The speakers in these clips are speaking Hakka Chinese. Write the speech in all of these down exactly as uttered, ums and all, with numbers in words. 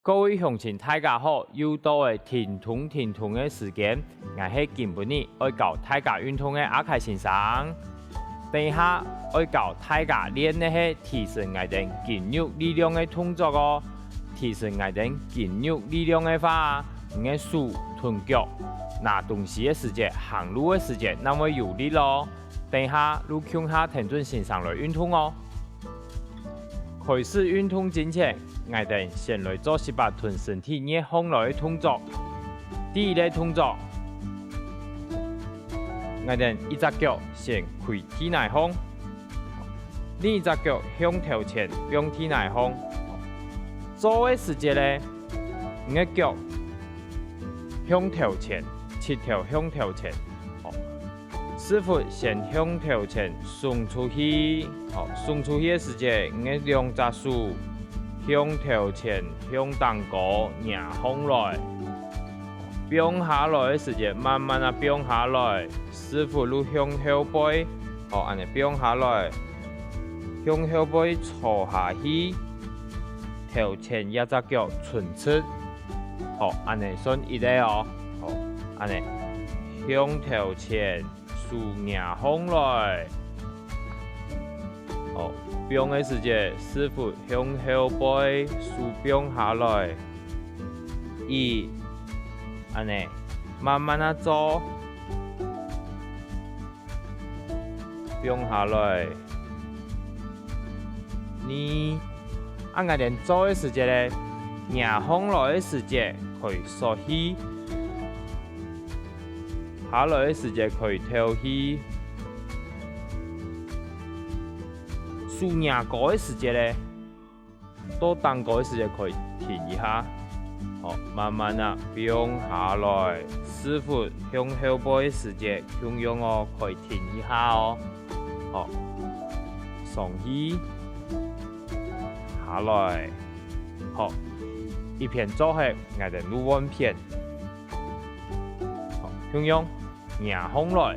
各位鄉親大家好，又到了停動停動个時間，𠊎係今晡日愛教大家運動个阿凱先生。等一下愛教大家練个係提升𠊎兜筋肉力量个動作哦。提升𠊎兜筋肉力量个話，你个手同腳拿東西个時節、行路个時節，正會有力咯。等一下就共下跈等先生來運動哦。 開始運動進前，𠊎兜先來做息把同身體熱䟘來个動作。第一个動作，𠊎兜一隻腳先跪地泥項，另一隻腳向頭前放地泥項。做个時節呢，你个腳向頭前，膝頭向頭前。 屎朏先向頭前送出去，好，送出去个時節，你个兩隻手向頭前、向頂高擎䟘來。放下來个時節，慢慢仔放下來，屎朏就向後背，好，恁仔放下來，向後背坐下去，頭前這隻腳伸直，好，恁仔算一个哦，好，恁仔向頭前。 手擎䟘來。好，放个時節，屎朏向後背，手放下來。一，恁仔，慢慢仔做。放下來。二，啊𠊎兜做个時節呢，擎䟘來个時節可以欶氣。 下來个時節可以敨氣。手擎高个時節呢，到頂高个時節可以停一下。好，慢慢仔放下來，屎朏向後背个時節，共樣哦，可以停一下哦。好，上去，下來。好，一片做忒，𠊎兜就換片。 好，共樣，擎䟘來，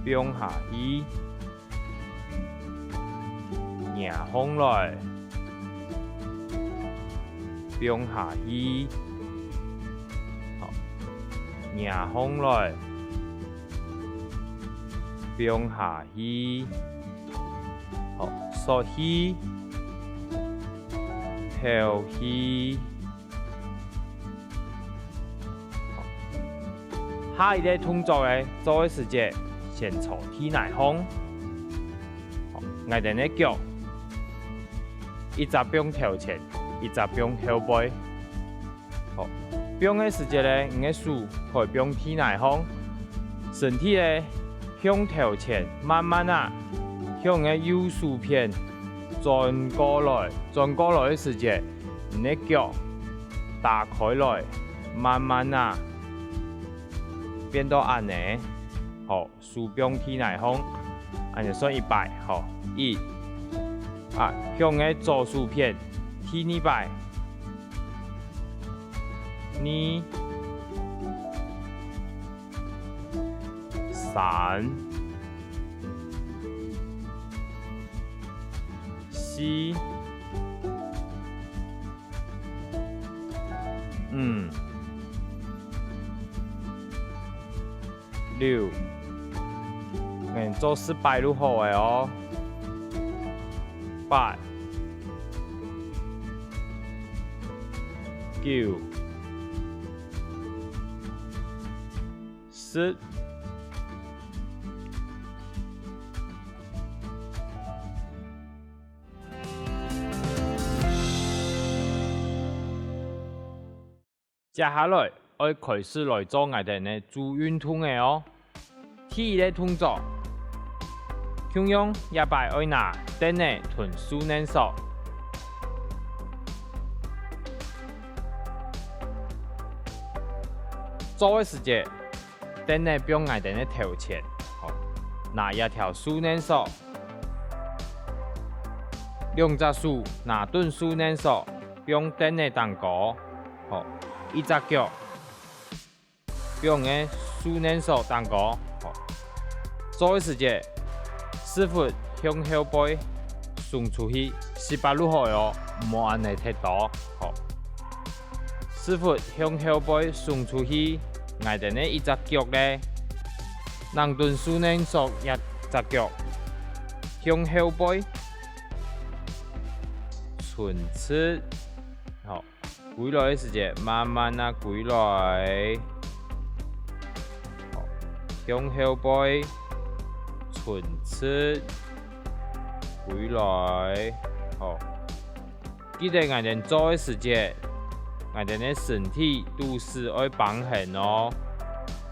放下去，擎䟘來，放下去，好，擎䟘來，放下去，好，欶氣，敨氣。 下一个動作呢，做个時節，先坐地泥項。𠊎兜个腳，一隻放頭前，一隻放後背。好，放个時節呢，你个手可以放地泥項，身體呢， 向頭前，慢慢仔，向你个右手片轉過來，轉過來个時節，你个腳打開來，慢慢仔變到恁仔，好，手放地泥項，恁仔算一擺，好，一，啊，向你个左手片，第二擺，二， 三、四、五、六，𠊎做十擺就好了哦。八、九、 十。接下來，愛開始來做𠊎兜个主運動了哦。 第一个動作，共樣這擺愛拿凳仔同樹乳索。做个時節，凳仔放𠊎兜个頭前，好，拿這條樹乳索，兩隻手拿等樹乳索，放凳仔頂高，好，一隻腳 放个樹乳索頂高。好，做个時節，屎朏向後背，送出去，十八就好哦，毋好恁呢忒多。好，屎朏向後背送出去，𠊎兜呢一隻腳呢，躪等樹乳索這隻腳，向後背伸直，好。 歸來个時節，慢慢仔歸來。好，向後背伸直，歸來。好，記得𠊎兜做个時節，𠊎兜个身體肚屎愛挷絚哦，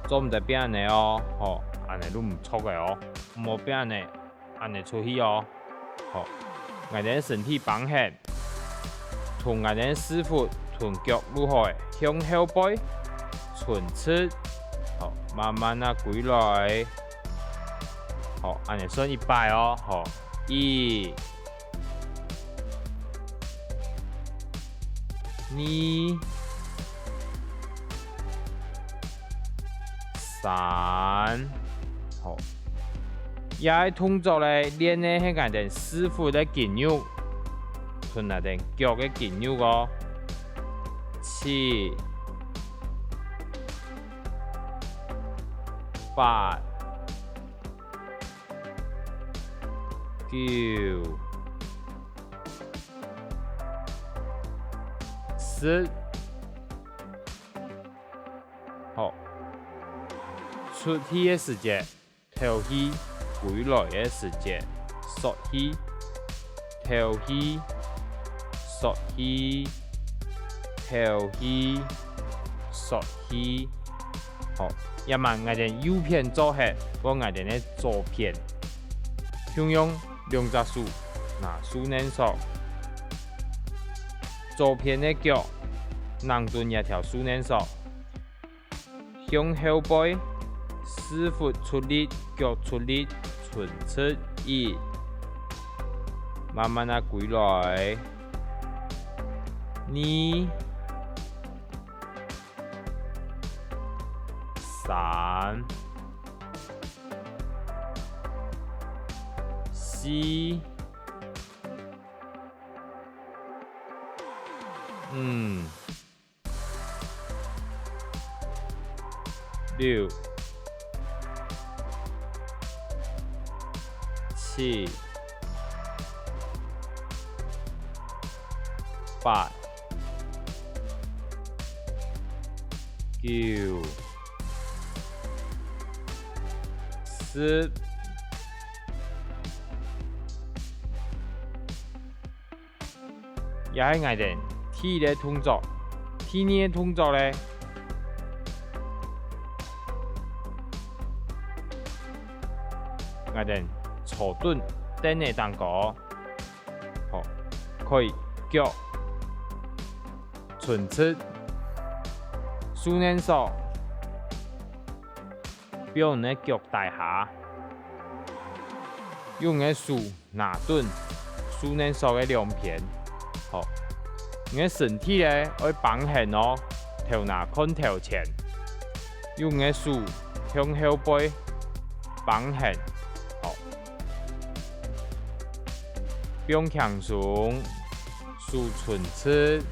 做毋得變恁呢哦，好，恁呢就毋著个哦，毋好變恁呢。 恁呢出去哦。好，𠊎兜身體挷絚，同𠊎兜屎朏同腳就好，向後背伸直，好，慢慢仔歸來。好，恁呢算一擺哦。好，一、 二、三，好。這个動作呢，練个係𠊎兜屎朏个筋肉，同𠊎兜腳个筋肉哦。七、八、 九、十。好，出去个時節，敨氣；歸來个時節，欶氣。敨氣，欶氣，敨氣，欶氣。 好，這滿𠊎兜右片做忒，換𠊎兜个左片。共樣兩隻手拿樹乳索，左片个腳躪等這條樹乳索，向後背，屎朏出力，腳出力，伸直，一，慢慢仔歸來，二， 三、四、五、六、七、八、 九、十。這係𠊎兜第一个動作。第二个動作呢，𠊎兜坐等凳仔頂高。 好，開腳，伸直，樹乳索放你个腳底下，用你个手拿等樹乳索个兩片。好，你个身體呢愛挷絚哦，頭那看頭前，用你个手向後背挷絚。好， 放輕鬆，手伸直，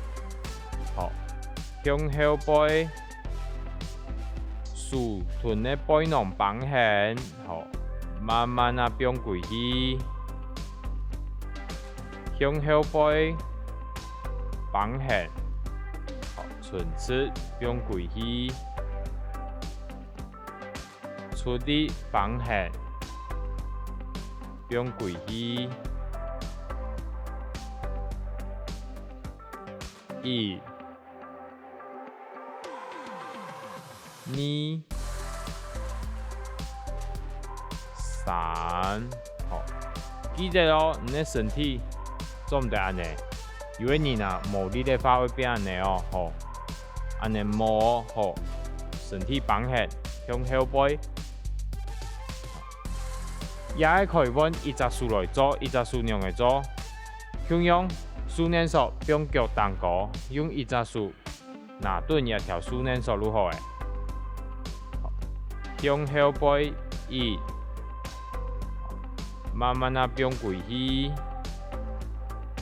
好，向後背，手同你背囊挷絚，好，慢慢仔放歸去，向後背挷絚，好，伸直放歸去。 出力挷絚，放歸去。一、二、三，好。記得哦，你个身體做毋得恁呢。有个人啊，無力个話會變恁呢哦，好。 恁呢無哦，好，身體挷絚，向後背。這个可以換一隻手來做，一隻手仰仔做。共樣，樹乳索放腳頂高，用一隻手拿等這條樹乳索就好了。好，向後背一，慢慢仔放歸去。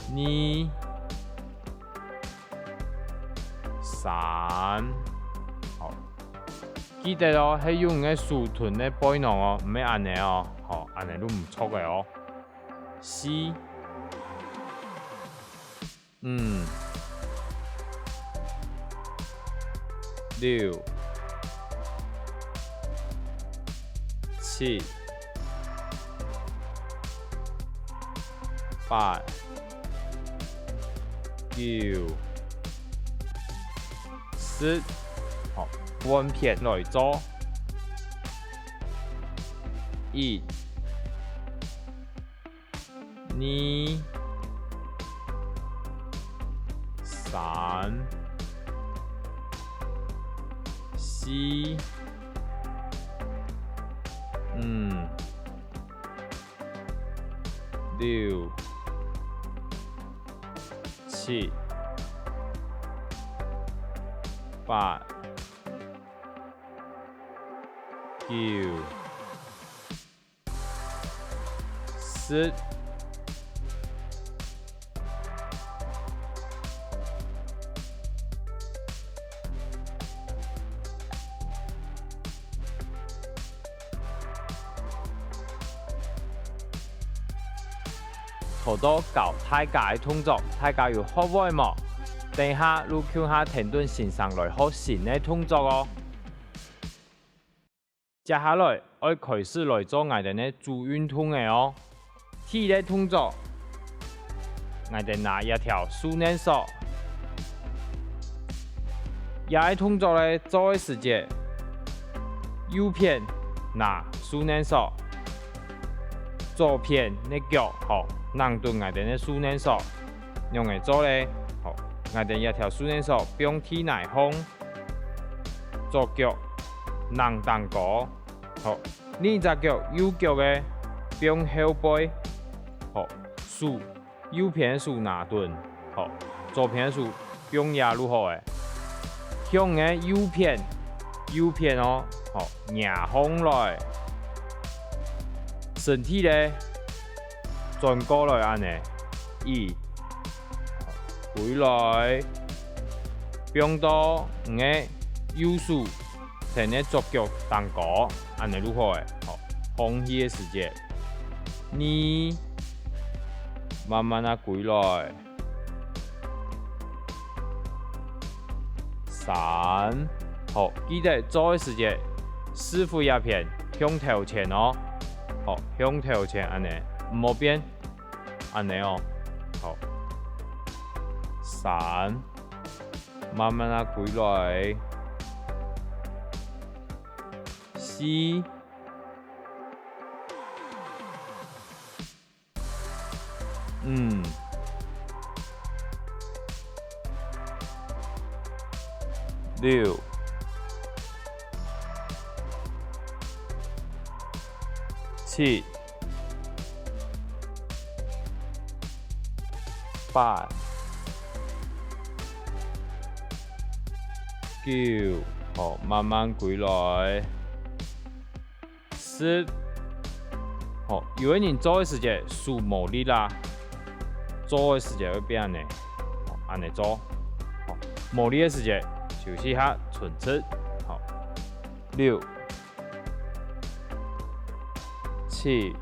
二、三。好，記得哦，係用你个手㧡个背囊哦，毋係恁呢哦。好，恁呢就毋著个哦。四、五、六、七、八、九、十。好，換片來做。一、二、三、四、五、六、七、八、九、十。做到教大家个動作，大家有學會無？等下就共下跈等先生來學新个動作哦。 接下來，愛開始來做𠊎兜个主運動了哦。第一个動作，𠊎兜拿這條樹乳索。這个動作呢，做个時節，右片拿樹乳索，左片个腳吼，挷等𠊎兜个樹乳索。仰仔做呢？好，𠊎兜這條樹乳索放地泥項， 左腳挷頂高，好，另一隻腳右腳个放後背，好，手，右片个手拿等，好，左片个手放這就好了。向个右片，右片哦，好，擎䟘來，身體呢，轉過來恁仔，一， 歸來，放到你个右手，跈你个左腳頂高，恁仔就好了。好，䟘起个時節，二，慢慢仔歸來，三，好，記得做个時節，屎朏這片向頭前哦。好，向頭前恁仔，毋好變。 恁仔哦，好。三，慢慢仔歸來。四，五，六，七， 八、九，好，慢慢歸來。十，好，有个人做个時節手無力啦，做个時節會變恁仔，好，恁仔做，好，無力个時節休息下，伸直，好，六、七、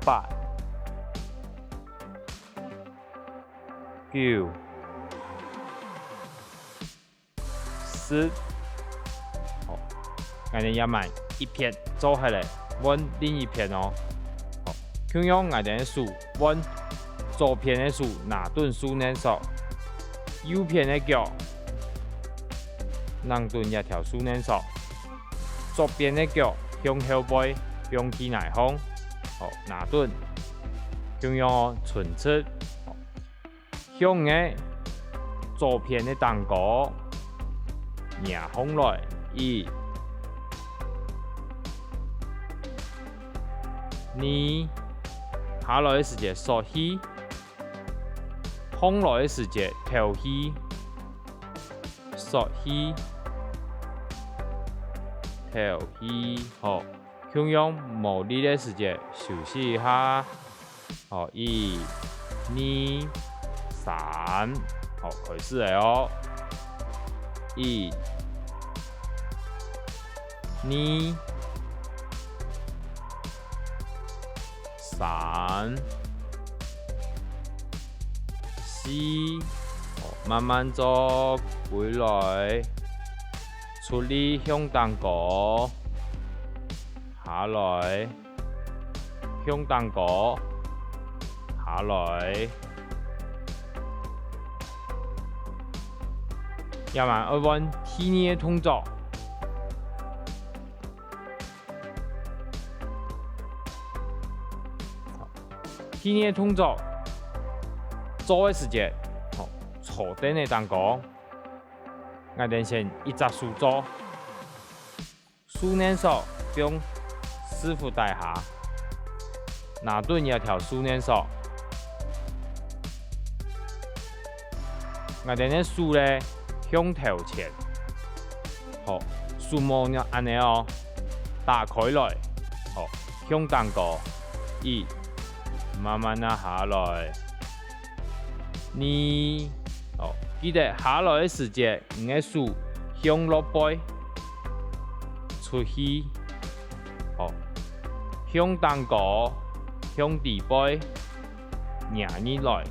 八、九、十。好，𠊎兜這滿一片做忒了，換另一片哦。好，共樣𠊎兜个手換，左片个手拿等樹乳索，右片个腳挷等這條樹乳索。 左片个腳向後背放地泥項，好，拿等，共樣哦，伸直，好，向个左片个頂高擎䟘來，一、二，下來个時節欶氣，䟘來个時節敨氣。 欶氣、敨氣，好，共樣無力个時節休息一下。好，一、二、三，好，開始了哦。一、二、三、四，好，慢慢做，歸來，出力向頂高，下來。 向頂高，下來。這下愛換第二个動作。第二个動作，做个時節，好，坐等个頂高，𠊎兜先一隻手做。 樹乳索放屎朏底下，拿等這條樹乳索。𠊎兜个手呢，向頭前。好，手無恁樣哦，打開來。好，向頂高。一，慢慢仔下來。二，好，記得下來个時節， 你个手向落背，出去，好，向頂高，向底背，迎入來，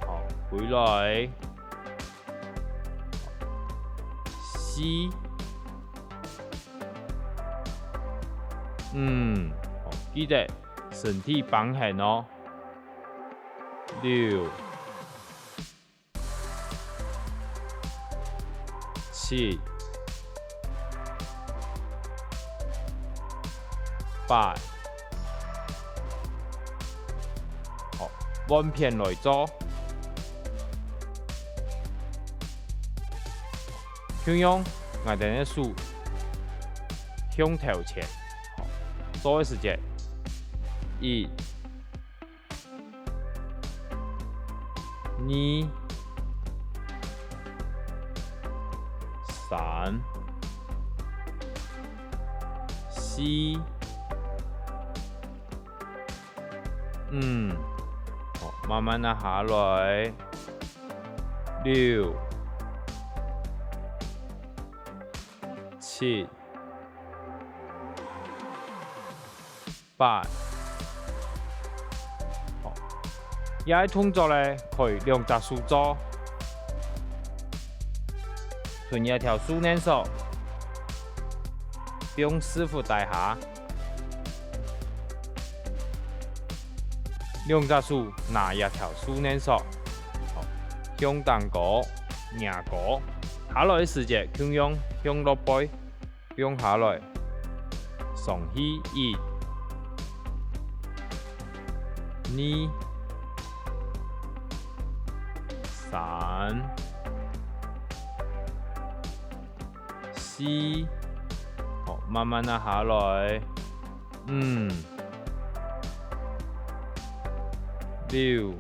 好，歸來，四，五，好，記得身體繃絚哦，六， 七、八，好，換片來做。共樣，𠊎兜个手向頭前，好，做个時節，一、 二、三、四、五，好，慢慢仔下來，六、七、 八。好，這个動作呢，可以兩隻手做。伸這條樹乳索，放屎朏底下。兩隻手拿這條樹乳索，好，向頂高，擎高，下來个時節共樣向落背。 放下來，上去一、二、三、四，好，慢慢仔下來，五、六、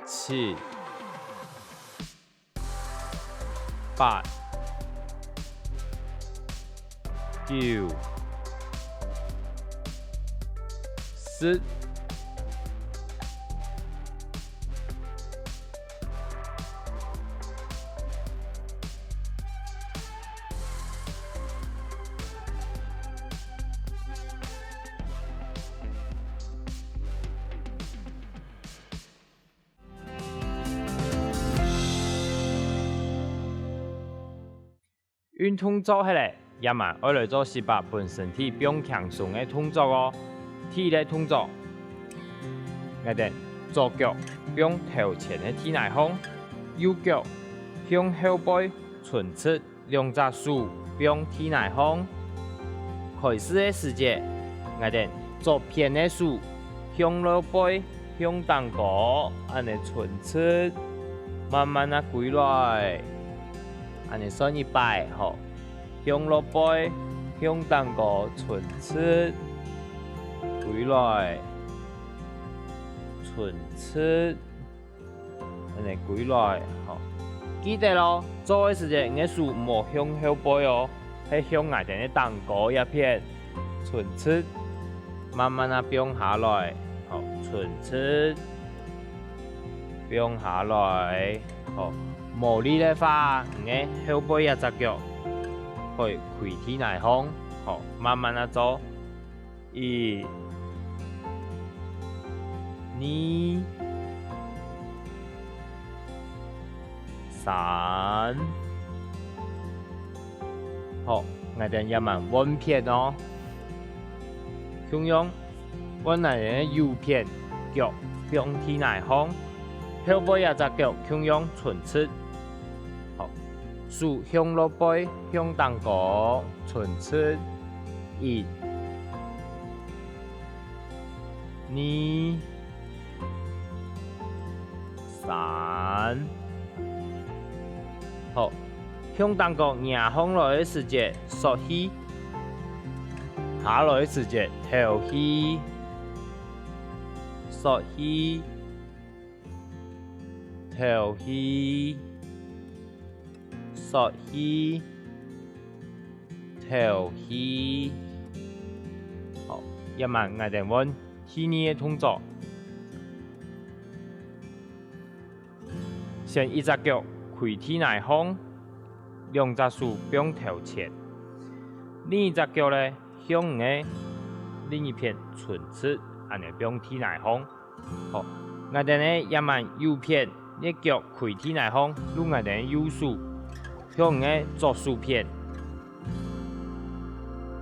七、 八、九、十。運動做忒了，這下愛來做息把分身體放輕鬆个動作哦。第一个動作，𠊎兜左腳放頭前个地泥項，右腳向後背伸直。 兩隻手放地泥項。開始个時節，𠊎兜左片个手向落背，向頂高，恁仔伸直，慢慢仔歸來。恁仔算一擺，好，向落背，向頂高伸直，歸來，伸直。 恁仔歸來，好。記得哦，做个時節，你个手毋好向後背哦，係向𠊎兜个頂高這片伸直。慢慢仔放下來，好，伸直，放下來，好，無力个話，你个後背這隻腳，可以跪地泥項，好，慢慢仔做，一、二、三。好，𠊎兜這滿換片哦。共樣，換𠊎兜个右片，腳放地泥項，後背這隻腳共樣伸直。好，手向落背，向頂高伸直。一、二、三。好，向頂高擎䟘來个時節，欶氣；下來个時節，敨氣。欶氣，敨氣，欶氣，敨氣。好，這滿𠊎兜換第二个動作。 先一隻腳跪地泥項，兩隻手放頭前。另一隻腳呢，向你个另一片伸直，恁仔放地泥項。好，𠊎兜呢這滿右片，一腳跪地泥項，摎𠊎兜个右手，向你个左手片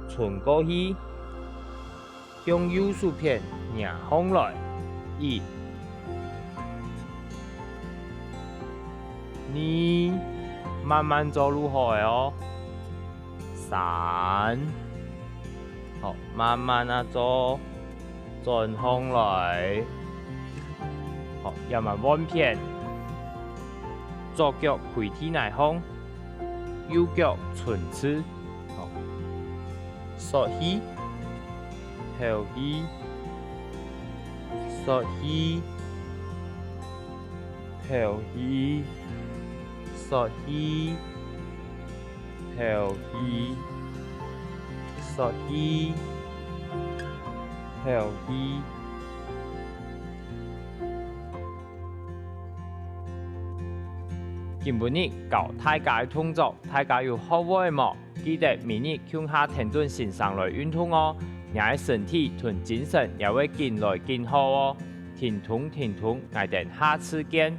伸過去。 向右手片擎䟘來。一、二，慢慢做就好了哦。三，好，慢慢仔做，轉䟘來。好，這滿換片。左腳跪地泥項，右腳伸直。好， 欶氣，敨氣，欶氣，敨氣，欶氣，敨氣，欶氣，敨氣。今晡日教大家个動作，大家有學會無？ 記得每日共下跈等先生來運動哦，若个身體同精神也會緊來緊好哦。停動停動，𠊎兜下次見。